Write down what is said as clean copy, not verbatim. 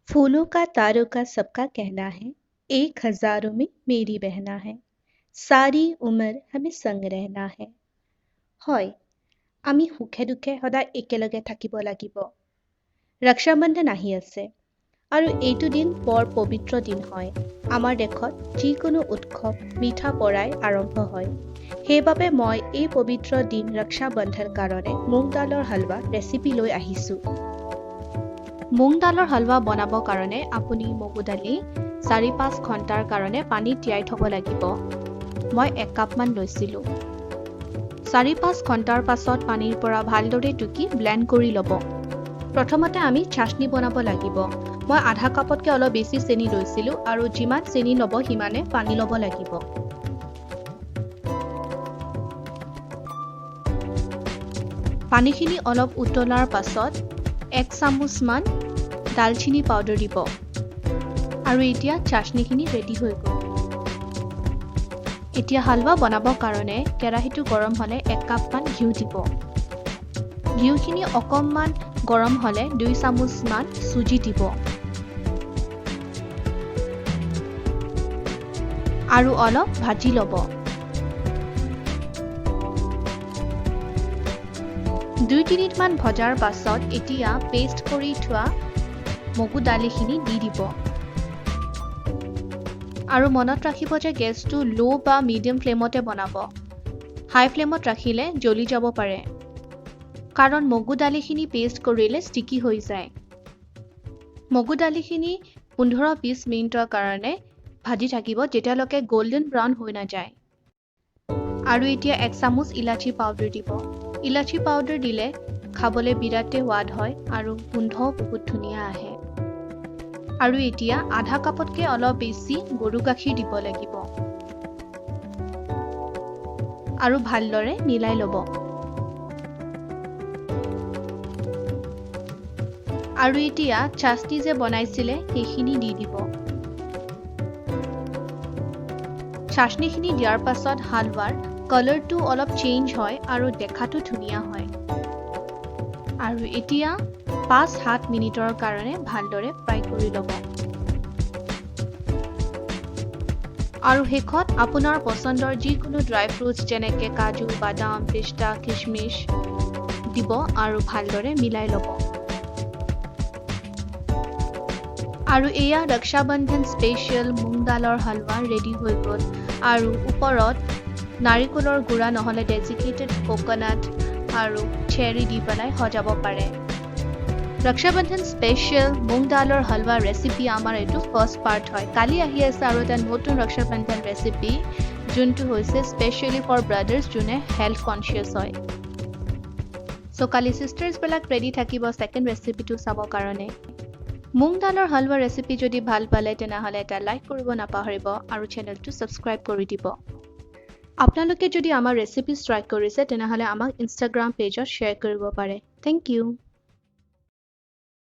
फूलों का तारों का सबका कहना है, एक हजारों में मेरी बहना है, सारी उम्र हमें संग रहना है। হয়, আমি সুখে দুখে সদায় একেলগে থাকিব লাগিব। ৰক্ষাবন্ধন আহি আছে আৰু এইটো দিন বৰ পবিত্ৰ দিন হয়। আমাৰ দেশত যিকোনো উৎসৱ মিঠা পৰাই আৰম্ভ হয়। সেইবাবে মই এই পবিত্ৰ দিন ৰক্ষাবন্ধন কাৰণে মুগ দালৰ হালৱা ৰেচিপি লৈ আহিছোঁ। মুগ দালৰ হালৱা বনাবৰ কাৰণে আপুনি মগু দালি 4-5 ঘণ্টাৰ কাৰণে পানীত তিয়াই থ'ব লাগিব। মই 1 কাপমান লৈছিলোঁ। 4-5 ঘণ্টাৰ পাছত পানীৰ পৰা ভালদৰে টুকি ব্লেণ্ড কৰি ল'ব। প্ৰথমতে আমি চাটনি বনাব লাগিব। মই আধা কাপতকৈ অলপ বেছি চেনি লৈছিলোঁ আৰু যিমান চেনি ল'ব সিমানে পানী ল'ব লাগিব। পানীখিনি অলপ উতলাৰ পাছত 1 চামুচমান দালচিনি পাউডাৰ দিব। আৰু এতিয়া চাটনিখিনি ৰেডি হৈ গ'ল। এতিয়া হালৱা বনাবৰ কাৰণে কেৰাহীটো গৰম হ'লে 1 কাপমান ঘিউ দিব। ঘিউখিনি অকণমান গৰম হ'লে 2 চামুচমান চুজি দিব আৰু অলপ ভাজি ল'ব। 2-3 মিনিটমান ভজাৰ পাছত এতিয়া পেষ্ট কৰি থোৱা মগু দালিখিনি দি দিব। আৰু মনত ৰাখিব যে গেছটো ল' বা মিডিয়াম ফ্লেমতে বনাব। হাই ফ্লেমত ৰাখিলে জ্বলি যাব পাৰে, কাৰণ মগু দালিখিনি পেষ্ট কৰিলে ষ্টিকি হৈ যায়। মগু দালিখিনি 15-20 মিনিটৰ কাৰণে ভাজি থাকিব, যেতিয়ালৈকে গল্ডেন ব্ৰাউন হৈ নাযায়। আৰু এতিয়া 1 চামুচ ইলাচি পাউডাৰ দিব। ইলাচি পাউডাৰ দিলে খাবলৈ বিৰাটেই সোৱাদ হয় আৰু গোন্ধও বহুত ধুনীয়া আহে। আৰু এতিয়া আধা কাপতকৈ অলপ বেছি গৰু গাখীৰ দিব লাগিব আৰু ভালদৰে মিলাই ল'ব। আৰু এতিয়া চাটনি যে বনাইছিলে সেইখিনি দি দিব। চাটনিখিনি দিয়াৰ পাছত হালৱাৰ কালাৰটো অলপ চেঞ্জ হয় আৰু দেখাটো ধুনীয়া হয়। আৰু এতিয়া 5-7 মিনিটৰ কাৰণে ভালদৰে ফ্ৰাই কৰি ল'ব। আৰু শেষত আপোনাৰ পচন্দৰ যিকোনো ড্ৰাই ফ্ৰুটছ যেনেকৈ কাজু, বাদাম, পিস্তা, খিচমিচ দিব আৰু ভালদৰে মিলাই ল'ব। আৰু এয়া ৰক্ষাবন্ধন স্পেচিয়েল মুগ দালৰ হালৱা ৰেডি হৈ গ'ল। আৰু ওপৰত নাৰিকলৰ গুড়া নহ'লে ডেজিকেটেড কোকোনাট আৰু চেৰি দি পেলাই সজাব পাৰে। ৰক্ষাবন্ধন স্পেচিয়েল মুগ দালৰ হালৱা ৰেচিপি আমাৰ এইটো ফাৰ্ষ্ট পাৰ্ট হয়। কালি আহি আছে আৰু এটা নতুন ৰক্ষাবন্ধন ৰেচিপি, যোনটো হৈছে স্পেচিয়েলি ফৰ ব্ৰাদাৰ্ছ, যোনে হেল্থ কনচিয়াছ হয়। কালি চিষ্টাৰ্ছবিলাক ৰেডি থাকিব ছেকেণ্ড ৰেচিপিটো চাবৰ কাৰণে। মুগ দালৰ হালৱা ৰেচিপি যদি ভাল পালে তেনেহ'লে এটা লাইক কৰিব নাপাহৰিব আৰু চেনেলটো ছাবস্ক্ৰাইব কৰি দিব। আপোনালোকে যদি আমাৰ ৰেচিপিজ ট্ৰাই কৰিছে তেনেহ'লে আমাক ইনষ্টাগ্ৰাম পেজত শ্বেয়াৰ কৰিব পাৰে। Thank you.